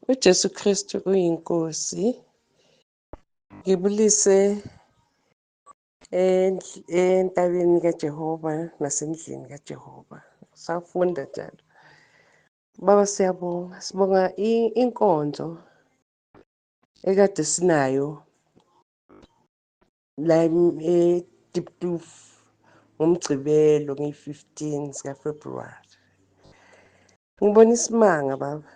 UJesu Kristu uyiNkosi. Ngibulise entabeni kaJehova nasendlini kaJehova. Safunda njalo. Baba siyabonga, sibonga inkonzo ekade sinayo la eDiptuf ngoMgqibelo ngeyi-15 zikaFebruwari. Ngibona isimanga baba.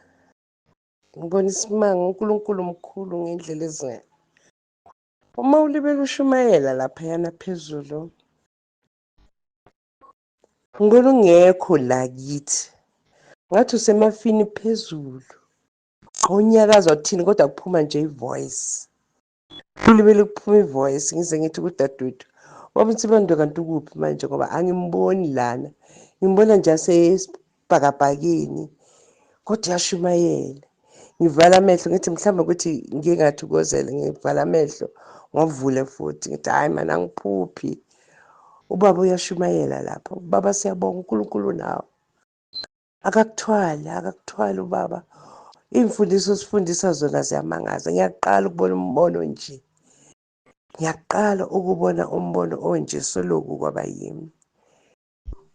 Ngibona isimanga uNkulunkulu mkhulu ngendlela ezinga. Uma ulibele ushumayela laphayana phezulu, ngibona ungekho la kithi. Ngathi usemafini phezulu. Awunyakaza uthini kodwa kuphuma nje i-voice. Kulibele kuphuma i-voice ngize ngithi kudadewethu, waba uNsibande kanti ukuphi manje ngoba angimboni lana. Ngimbona nje asesibhakabhakeni kodwa uyashumayela. Ngivala amehlo ngithi mhlawumbe ukuthi ngike ngathokozela ngivala amehlo ngavule futhi ngithi hhayi mani angiphuphi. Ubaba uyashumayela lapha. Ubaba siyabonga uNkulunkulu nawe. Akakuthwali, akakuthwali ubaba. Iy'mfundiso osifundisa zona ziyamangaza. Ngiyaqala ukubona umbono nje. Ngiyaqala ukubona umbono onje soloku kwaba yimi.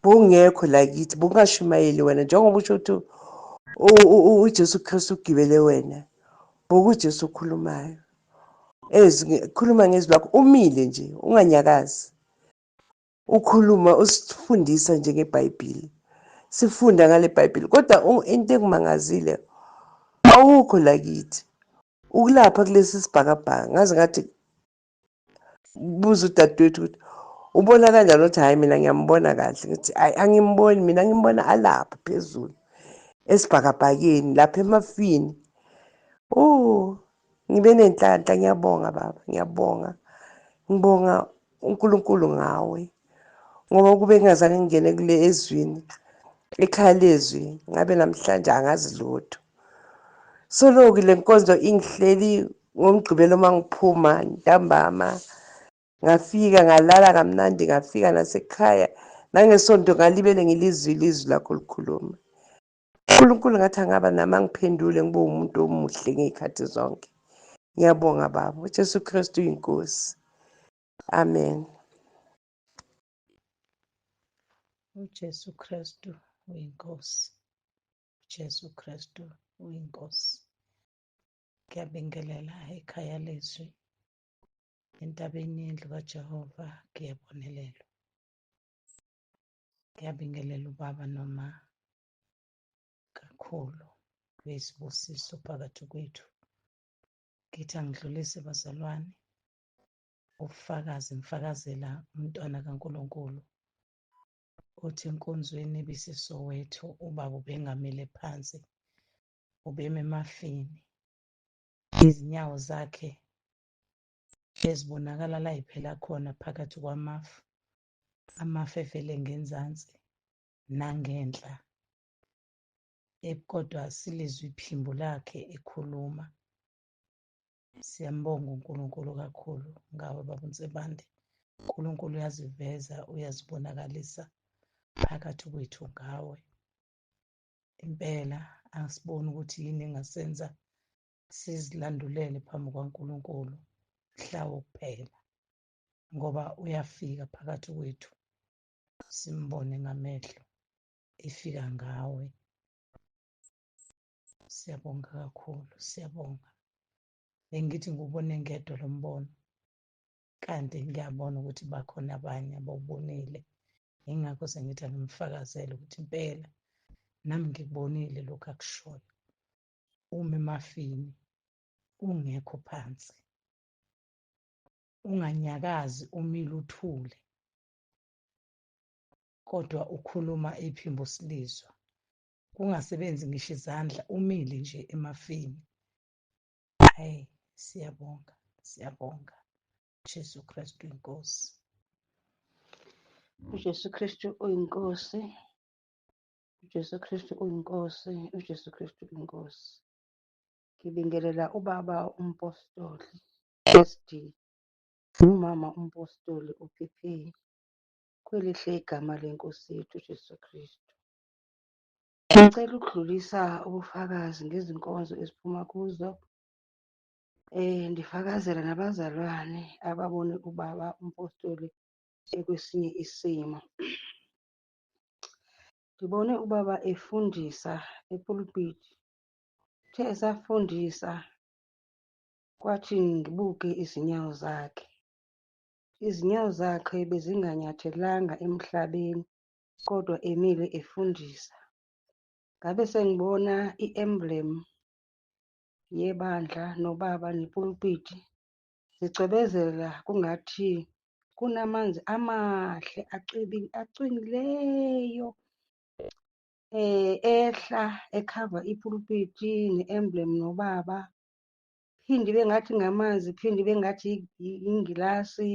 Bowungekho la kithi, bowungashumayeli wena njengoba usho ukuthi uJesu Kristu ugibele wena. BokuJesu okhulumayo. Ezwi, khuluma ngezwi lakho umile nje, unganyakazi. Ukhuluma usifundisa nje ngeBhayibheli. Sifunda ngale Bhayibheli kodwa into engimangazile awukho la kithi. Ukulapha kulesi sibhakabhaka ngaze ngathi buza udadewethu ukuthi ubona kanjani ukuthi hhayi mina ngiyambona kahle ngithi hhayi angimboni mina ngimbona alapha phezulu esibhakabhakeni lapha emafini. Oh ngibe nenhlanhla ngiyabonga baba ngiyabonga ngibonga uNkulunkulu ngawe ngoba ukube ngingazange ngingene kule ezwini ekhaya lezwi ngabe namhlanje angazi lutho soloku le nkonzo ingihleli ngomgqibelo uma ngiphuma ntambama ngafika ngalala kamnandi ngafika nasekhaya nangesonto ngalibele ngilizwile izwi lakho likhuluma uNkulunkulu ngathi angaba nami angiphendule ngibe umuntu omuhle ngey'khathi zonke ngiyabonga baba uJesu Kristu uyinkosi amen. UJesu Kristu uyiNkosi. UJesu Kristu uyiNkosi. Ngiyabingelela ekhaya lezwi entabeni yendlu kaJehova ngiyabonelelwa. Ngiyabingelela ubaba noma kakhulu beyisibusiso phakathi kwethu. Ngithi angidlulise bazalwane ubufakazi ngifakazela umntwana kaNkulunkulu othi enkonzweni ebisiSoweto ubaba ubengamile phansi ubeme emafini izinyawo zakhe ezibonakala la yiphela khona phakathi kwamafu amafu evele ngenzansi nangenhla kodwa silizwe iphimbo lakhe ekhuluma. Siyambonga uNkulunkulu kakhulu ngawe baba uNsibande. uNkulunkulu uyaziveza, uyazibonakalisa phakathi kwethu ngawe. Impela asiboni ukuthi yini engasenza sizilandulele phambi kwaNkulunkulu mhla wokuphela ngoba uyafika phakathi kwethu simbone ngamehlo efika ngawe. Siyabonga kakhulu, siyabonga. Bengithi ngiwubone ngedwa lo mbono kanti ngiyabona ukuthi bakhona abanye abawubonile. Yingakho sengithi angimfakazele ukuthi impela nami ngikubonile lokhu akushoyo. Uma emafini ungekho phansi, unganyakazi umile uthule kodwa ukhuluma iphimbo silizwa kungasebenzi ngisho izandla umile nje emafini. Hayi siyabonga, siyabonga. Jesu Kristu inkosi. UJesu Kristu uyinkosi. UJesu Kristu uyinkosi. UJesu Kristu uyinkosi. Ngibingelela ubaba umpostoli SD nomama umpostoli uPP kwelihle igama lenkosi yethu uJesu Kristu. Ngicela ukudlulisa ubufakazi ngezinkonzo eziphuma kuzo. Ndifakazela nabazalwane ababone ubaba umpostoli ekwesinye isimo. Ngibone ubaba efundisa epulpiti. Uthe esafundisa kwathi ngibuke izinyawo zakhe. Izinyawo zakhe bezinganyathelanga emhlabeni kodwa emile efundisa. Ngabe sengibona i-emblem yebandla nobaba nepulpiti zicwebezela kungathi kunamanzi amahle acwengileyo ehla ekhava ipulpiti ne-emblem nobaba. Phinde ibe ngathi ngamanzi, phinde ibe ngathi ingilasi.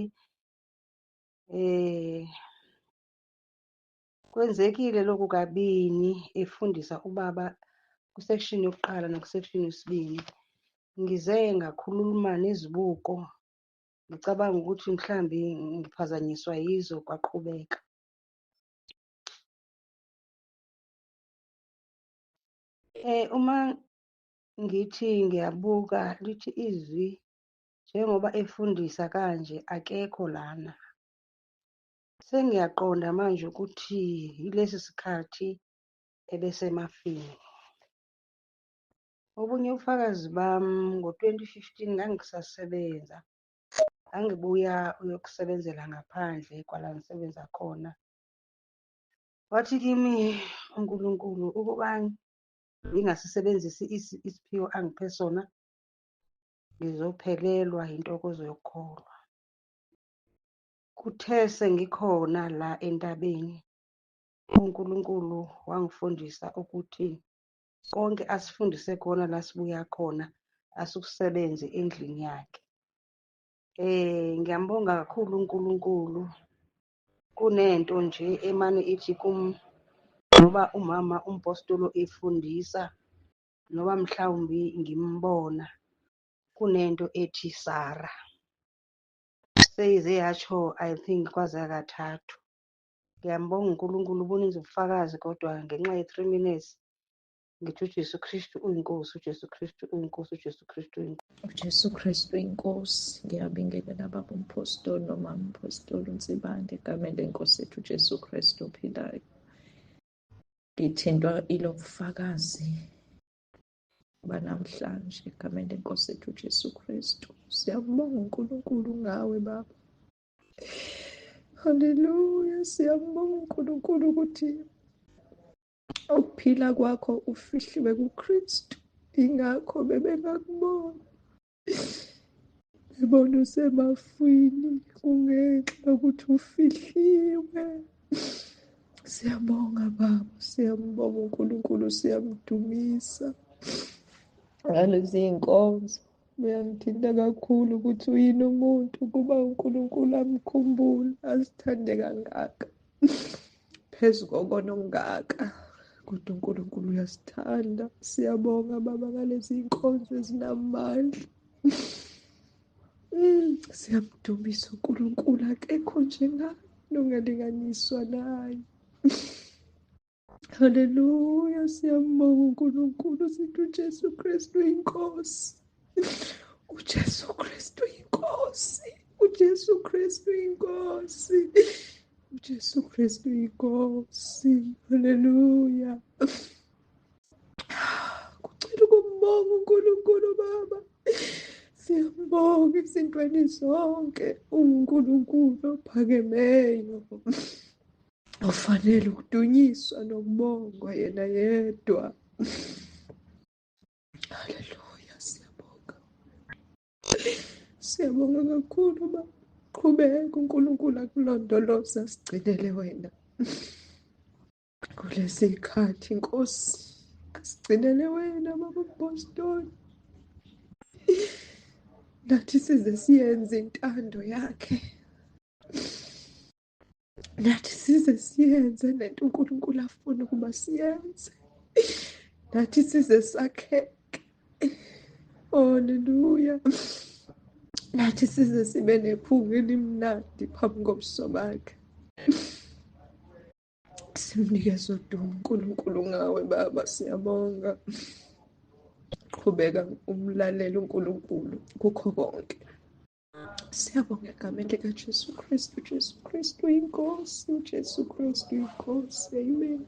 Kwenzekile lokhu kabini efundisa ubaba ku-section yokuqala naku-section yesibini. Ngize ngakhuluma nezibuko ngicabanga ukuthi mhlambi ngiphazanyiswa yizo, kwaqhubeka. Uma ngithi ngiyabuka lithi izwi njengoba efundisa kanje akekho lana. Sengiyaqonda manje ukuthi yilesi sikhathi ebesemafini. Obunye ubufakazi bami ngo-2015 ngangisasebenza, ngangibuya uyokusebenzela ngaphandle kwala ngisebenza khona. Wathi kimi uNkulunkulu ukuba ngingasisebenzisi isiphiwo angiphe sona, ngizophelelwa yintokozo yokukholwa. Kuthe sengikhona la entabeni, uNkulunkulu wangifundisa ukuthi konke asifundise khona la sibuya khona asikusebenze endlini yakhe. Ngiyambonga kakhulu uNkulunkulu. Kunento nje emane ithi kum ngoba umama umpostolo efundisa noma mhlawumbi ngimbona, kunento ethi Sara. Seyize yatsho I think kwaze kathathu. Ngiyambonga uNkulunkulu, ubuninzi ubufakazi kodwa ngenxa ye-3 minutes ngithi uJesu Kristu uyinkosi, uJesu Kristu uyinkosi, uJesu Kristu uyinkosi. UJesu Kristu uyinkosi. Ngiyabingelela baba umpostoli nomama umpostoli uNsibande egameni lenkosi yethu uJesu Kristu ophilayo. Ngithintwa ilobufakazi banamhlanje egameni lenkosi yethu uJesu Kristu. Siyambonga uNkulunkulu ngawe baba. Haleluya, siyambonga uNkulunkulu ukuthi ukuphila kwakho ufihliwe kuKristu. Ingakho bebengakuboni, bebona usemafwini kungenxa yokuthi ufihliwe. Siyabonga baba, siyambonga uNkulunkulu, siyamdumisa ngalezi iy'nkonzo. Uyangithinta kakhulu ukuthi uyini umuntu ukuba uNkulunkulu amkhumbule asithande kangaka phezu kokona okungaka, kodwa uNkulunkulu uyasithanda. Siyabonga baba ngalezi iy'nkonzo ezinamandla. Siyamdumisa uNkulunkulu, akekho njengaye nongalinganiswa naye. Haleluya, siyambonga uNkulunkulu, sithi uJesu Kristu inkosi. uJesu Kristu inkosi. uJesu Kristu inkosi. uJesu Kristu inkosi. Haleluya. Kucela ukumbonga uNkulunkulu baba. Siyambonga ezintweni zonke, uNkulunkulu ophakemeyo ofanele ukudunyiswa nokubongwa yena yedwa. Haleluya, siyabonga. Siyabonga kakhulu baba. Qhubeka uNkulunkulu akulondoloze asigcinele wena. Kulesi sikhathi Nkosi, asigcinele wena baba umpostoli. Nathi size siyenze intando yakhe. Nathi size siyenze lento uNkulunkulu afuna ukuba siyenze. Nathi size sakheke. Haleluya. Nathi size sibe nephunga elimnandi phambi kobuso bakhe. Simnikeze udumo uNkulunkulu ngawe Baba, siyabonga. Qhubeka umlalele uNkulunkulu kukho konke. Siyabonga egameni likaJesu Kristu. Jesu Kristu inkosi, uJesu Kristu inkosi. Amen.